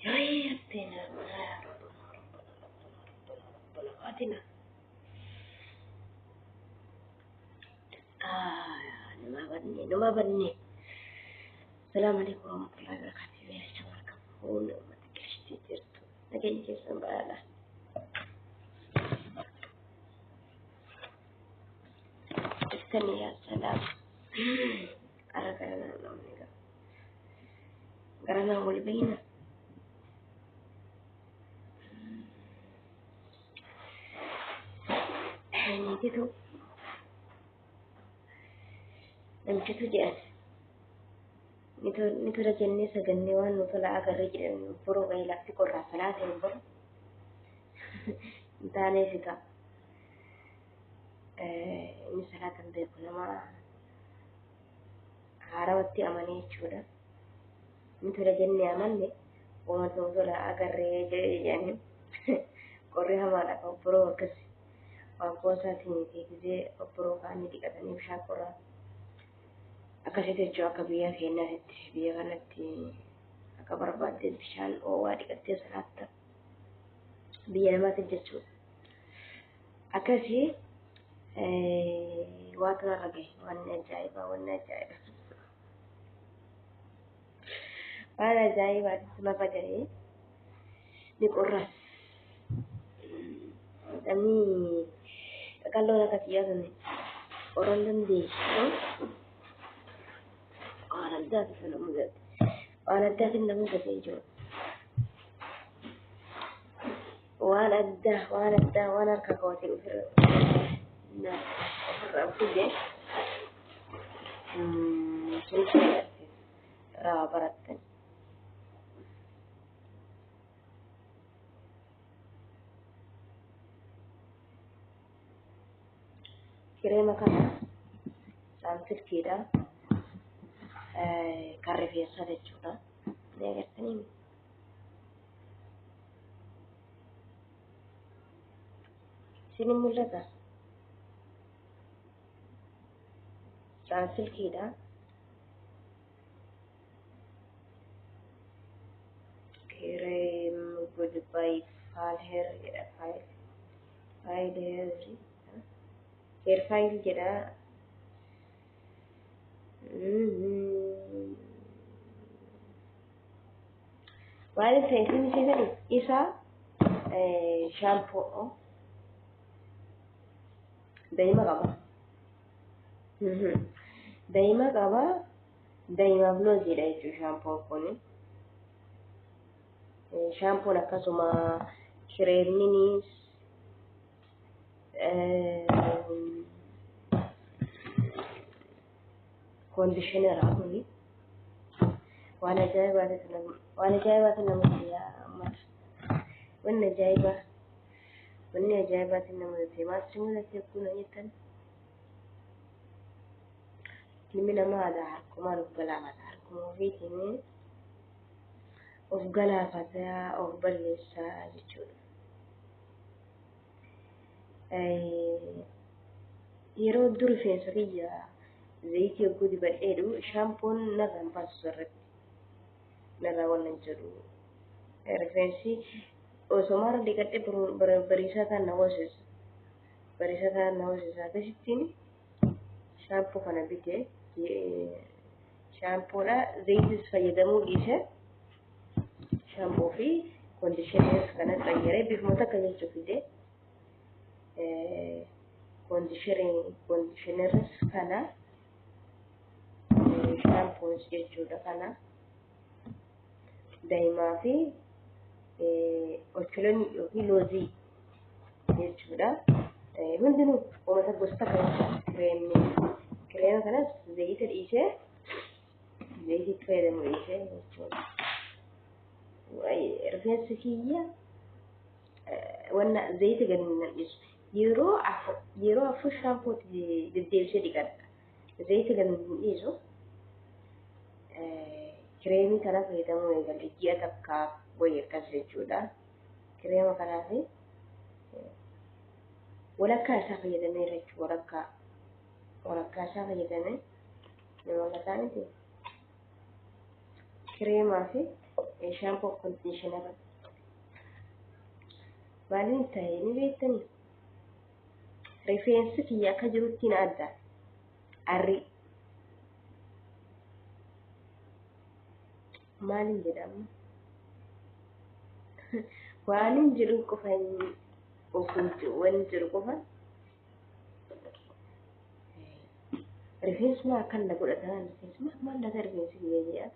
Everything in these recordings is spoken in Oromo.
ربنا ربنا ربنا آه نما بني نما بني. السلام عليكم ورحمة الله وبركاته. يا شباب كفون ما تكشتي جرتو لكن جسم بالا استني يا سلام. أرى قرنا قرنا والبينة niititu namtitu jedhan ni tola jennee sagannee waan nu tola agarree jedhan boroo gahee lafti qorraa salaate boro hin taanee fika inni salaatan beeku nama haarawatti amanee jechuudha. Ni tola jennee amanne waan nu tola agarree jedhanii qorri hamaadha kan boroo akkas waan qoosaatiin gisee obboroo kaanii dhiqatanii bishaan qorraa akkasitti jechuun akka biyya keenyaatti biyya kanatti akka barbaadde bishaan oowwaa dhiqattee salaatta biyya namaatti jechuudha. Akkasii waatu narra gahe wanni ajaa'ibaa wanni ajaa'ibaa waan ajaa'ibaatti narra gahe ni qorras namni qaqalloon akka kiyyaa sun qorran dandeessu waan addaati na mudate waan addaati na mudate jechuudha. Waan addaa waan addaa waan harka kootii ofirra ofirra fide sun irraa barattan. Kireema kana saansilkiidha. Kan rifeensaa jechuudha. Ni agartanii isin mul'ata. Saansilkiidha. Kireem goodbye faal hair jedha faayil faayil hair hair file jedha. Waan ta'e isin fedhu isa shaampoo daa'ima qaba. Daa'ima qaba. Daa'imaaf looziidha jechuudha shaampoon kun. Shaampoon akkasuma kireemninis koondishinera kuni waan ajaa'ibaati waan ajaa'ibaati namatti yaa ummata wanni ajaa'ibaa wanni ajaa'ibaati namatti maal si mudate kun jettan ilmi namaa aadaa harkumaan of galaafata harkuma ofiitiin of galaafata of balleessaa jechuudha. Yeroo dur rifeensa kiyya zayitii yogguu dibadheedhu shaampoon narraa hin baasu sirriitti narraa wannan jedhu rifeensi osoo maara dhiqadhe bariisaa ta'an na hoosisa bariisaa ta'an na hoosisa akkasittiin shaampoo kana bite shaampoodha zayitis fayyadamuu dhiise shaampoo fi koondishineris kana qayyaree bifuma takka jechuu fide koondishineris kana shaampoos jechuudha kana daa'imaa fi ocholonii yookiin loozii jechuudha. Hundinuu uummata gosa takka jechuudha kireemni. Kireema kanas zayita dhiisee zayita itti fayyadamu dhiisee jechuudha. Rifeensi kiyya wanna zayita gadi hin dhiisu. Yeroo afur yeroo afur shaampootti deddeebisee dhiqadha. Zayita gadi hin dhiisu. Kireemii kana fayyadamuu eegalle ji'a takkaaf wayii akkas jechuudha. Kireema kanaaf Walakkaa isaa fayyadameera jechuudha. Walakkaa walakkaa isaa fayyadamee nama lataa miti. Kireemaa fi shaampoo conditioner maaliin ta'e ni beektanii? Rifeensi kiyya akka jirutti na adda. Arrii. Maaliin jedhama? Waan hin jiru qofa of waan jiru qofa. Rifeensuma akkan na godhatan rifeensuma maal laata rifeensi kiyya jedha.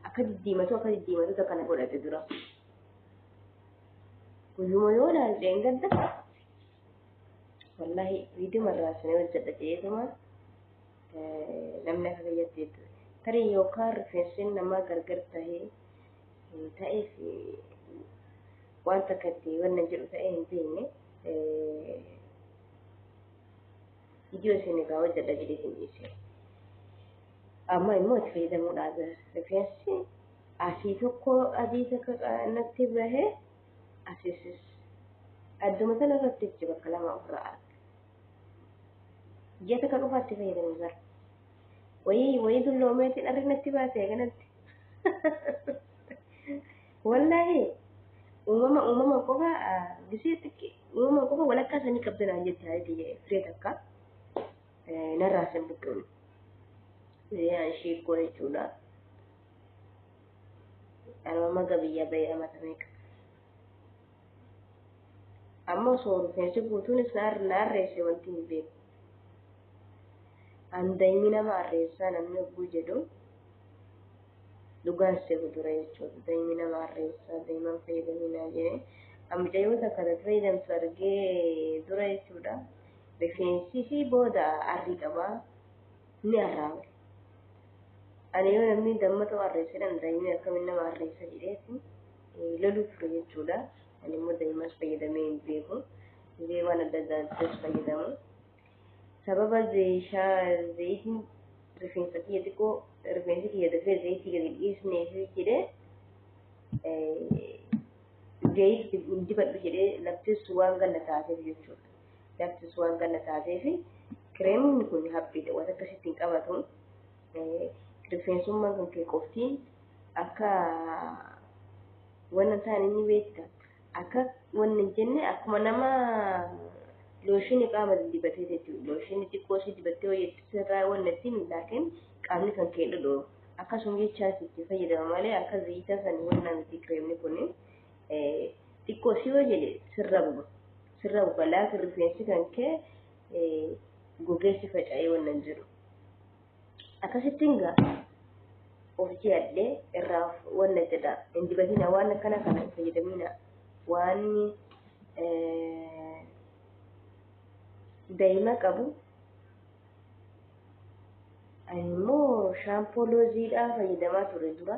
Akka diddiimatu akka diddiimatu takka na godhate dura. Guyyuma yoo ilaalte hin gadda. Wallahi viidiyoo irraa isin hojjedha jedheetuma namni akka kiyyatti jechuudha. Tarii yookaan rifeensi namaa gargar tahee ta'eef waan takka itti wanna jedhu ta'ee hin beekne viidiyoo isin egaa hojjedha jedhee isin dhiise. Amma immoo itti fayyadamuudhaaf rifeensi asii tokko adii takka natti bahee asiisis adduma sana irratti jechuudha bakka lama ofirraa arga. Ji'a takka qofa itti fayyadamu bara. Wayii wayii dulloomeetiin arri natti baate kanatti. Wallaahi uumama uumama qofa gisee xiqqi uumama qofa walakkaa sanii qabda naan jette haati firee takka narraa sin buqqifne. Firee ishee koo jechuudha. Anuma maga biyya bahee amata meeqa. Amma osoo rifeensi guutuunis na arreesse wanti hin beeku. An daa'imni nama arreessaa namni hogguu jedhu dhugaan seeku ture jechuudha. Daa'imni nama arreessaa daa'iman fayyadaminaa jedhee. Mucayyoo takka irratti fayyadamtu argee dura jechuudha. Rifeensi fi booda arrii qabaa ni arraaba. Ani yoo namni damma ta'u arreessedhaan daa'imni akkamiin nama arreessa jedheeti loluu ture jechuudha. Ani immoo daa'imas fayyadamee hin beeku. Illee waan adda addaas fayyadamu. Sababa zayitiin rifeensa kiyya xiqqoo rifeensi kiyya dafee zayitii gadi dhiisneef jedhee zayitii hin dibadhu jedhee laftis waan ganna taateef jechuudha. Laftis waan ganna taateef kireemni kun haphiidha waan akkasitti hin qabatu. Rifeensummaan kan kee qofti akka wannan ta'an inni beekta. Akka wanni hin jenne akkuma nama looshinii qaama dibatee jechuudha. Looshinii xiqqoo ishee dibattee hojjetti sirraa wanna ittiin laakiin qaamni kan kee dhudhu. Akkasuma jechaas itti fayyadama malee akka zayita san wanna miti kireemni kun xiqqoo si yoo jedhe sirra buba. Sirra buba laakiin rifeensi kan kee gogeessi faca'ee wanna hin jiru. Akkasittiin gaa of ji'adhee irraa wanna jedha hin dibatina waan akkana kana hin fayyadamina waan daa'ima qabu. Ani immoo shaampoo looziidhaa fayyadamaa ture dura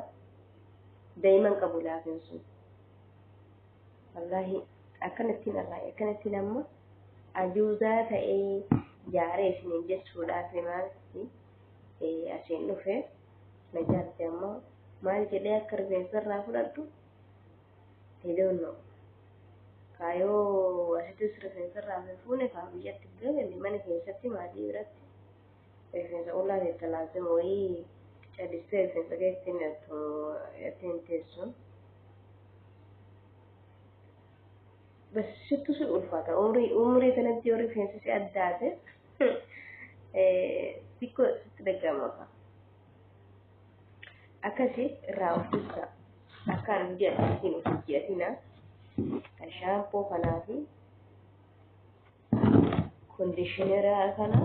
daa'ima hin qabu laafiin sun. Wallaahi akkanattiin arraa'e akkanattiin amma ajuuzaa ta'ee jaaree isiniin jechuudhaaf maalti asiin dhufe na jaarte ammoo maal jedhee akka rifeensa irraa fudhadhu I don't know. Kaayoo asittis rifeensa irraa hin fuune kaa biyyatti galle mana keessatti maatii biratti rifeensa qullaa teetta laazima wayii calistee rifeensa kee ittiin ittiin teessu. Bas sittu si ulfaata umrii umrii kanatti yoo rifeensi si addaate xiqqoo sitti dhaga'ama. Akkasi irraa of ibsa. Akkaan ji'atiin of ji'atina. Shaampoo kanaa fi conditioner kana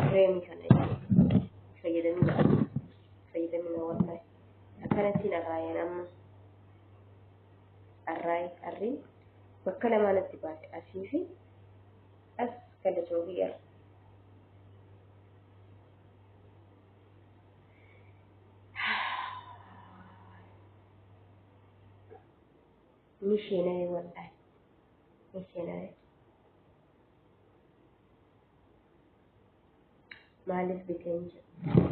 kireemii kana fayyadamina fayyadamina wallahi akkanattiin arraayeen amma arraay arriin bakka lamaanatti baate asii fi as kallatoo biyya. Ni sheenaye wallahi ni sheenaye maaliif biteen jedhu.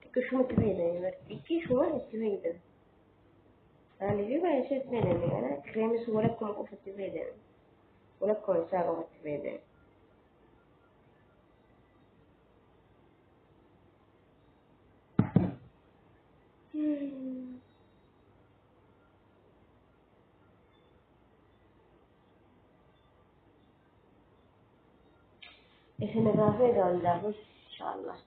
Xiqqishuma Xiqqishuma itti fayyadame bara xiqqishuma itti fayyadame. Maaliif baay'isee itti fayyadame kana kireemis walakkuma qofa itti fayyadame. Walakkuma isaa qofa itti fayyadame. Isin irraa fayyada hundaafuu inshaallah.